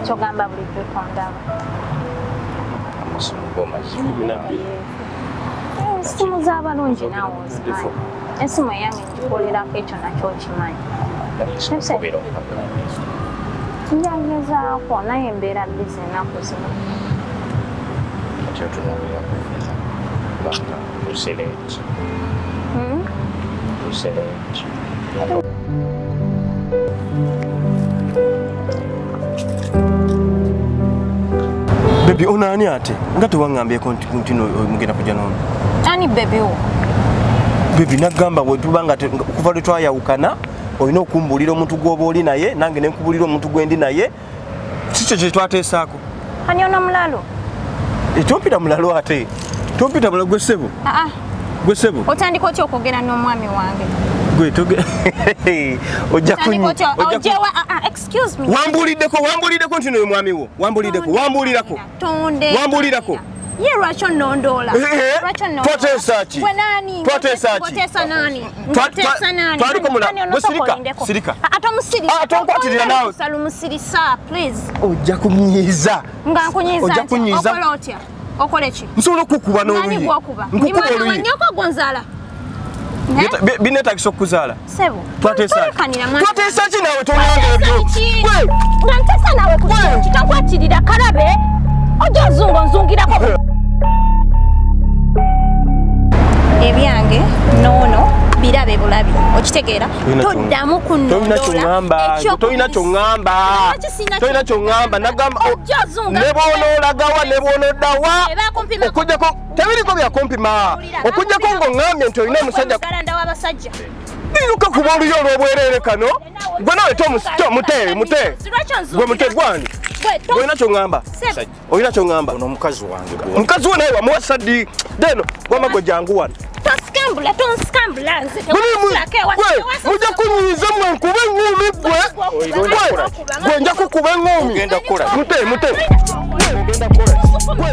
Kyogamba bulijjo tondaba. Amasimu go mazibu. Esimu z'abalungi naawe ozimanyi. Esimu eyange ngikolerako ekyo nakyo okimanyi. Njagezaako naye mbeera bizi ennaku zino. Kati otunuulira kufuna kubanga tusereeti. Tusereeti. Baby ono ani ate nga tewaŋŋambyeko nti nti no mugenda kujja n'ono. Ani baby wo? Baby nagamba bwe tuba nga okuva lwe twayawukana olina okumbuulira omuntu gw'oba oli naye nange ne nkubuulira omuntu gwe ndi naye si kyo kye twateesaako. Ani ono mulalu? E, tompita mulalu ate tompita mulalu gwe ssebo. Ah, ah. Gwe ssebo. Otandika otya okwogera n'omwami wange? Gwe toge ojja kunyi. Ojja ah, ah, excuse me. Wambuuliddeko wambuuliddeko nti noyo mwami wo. Wambuuliddeko wambuulirako. Tonde. Wambuulirako. Ye lwaki onnondoola? Eh, eh. Lwaki onnondoola? Twateesa ki? Gwe nani? Twateesa ki? Ng'oteesa nani? Ng'oteesa nani? Twaliko mula. Ani Gwe sirika. onosooka Sirika. Ah, atomusirisa. Ah, tonkwatirira naawe. Salumusirisa, please. Ojja kunyiiza. Nga nkunyiiza Ojja ntya? kunyiiza. Okola otya? Okola ki? Nsobola okukuba Nani n'oluyi. gwokuba? Ndi Nkukuba mwana wa oluyi. nnyoko gw'onzaala. Binneetagisa okukuzaala. Ssebo. Twateesa ki? Tolekanira mwana. Twateesa ki naawe tonanga ebyo? Ki? Gwe! Nga nteesa naawe ku kintu tonkwatirira kalabe. Ojja ozunga onzungirako. Ebyange noono birabe bulabi okitegeera toddamu Tolina ky'oŋŋamba, tolina ky'oŋŋamba, tolina ky'oŋŋamba, nagamba ne bw'onoolagawa ne bw'onoddawa okujjako tebiriko bya kumpima okujjako ng'oŋŋambye nti olina omusajja mugalanda w'abasajja iruka kuba oluyi olw'obwereere kano gwe nawe mute mute gwe mute gwani olina ky'oŋŋamba olina ky'oŋŋamba Ono omukazi wange gwe. mukazi wo naye wamuwasa ddi deno wama gwe jangu wano tonsikambula tonsikambula nze Gwe, mujja kunyiiza mwe nkuba eŋŋumi gwe gwe gwe nja kukuba eŋŋumi Ogenda kukola. mute mute Ogenda kukola. Gwe.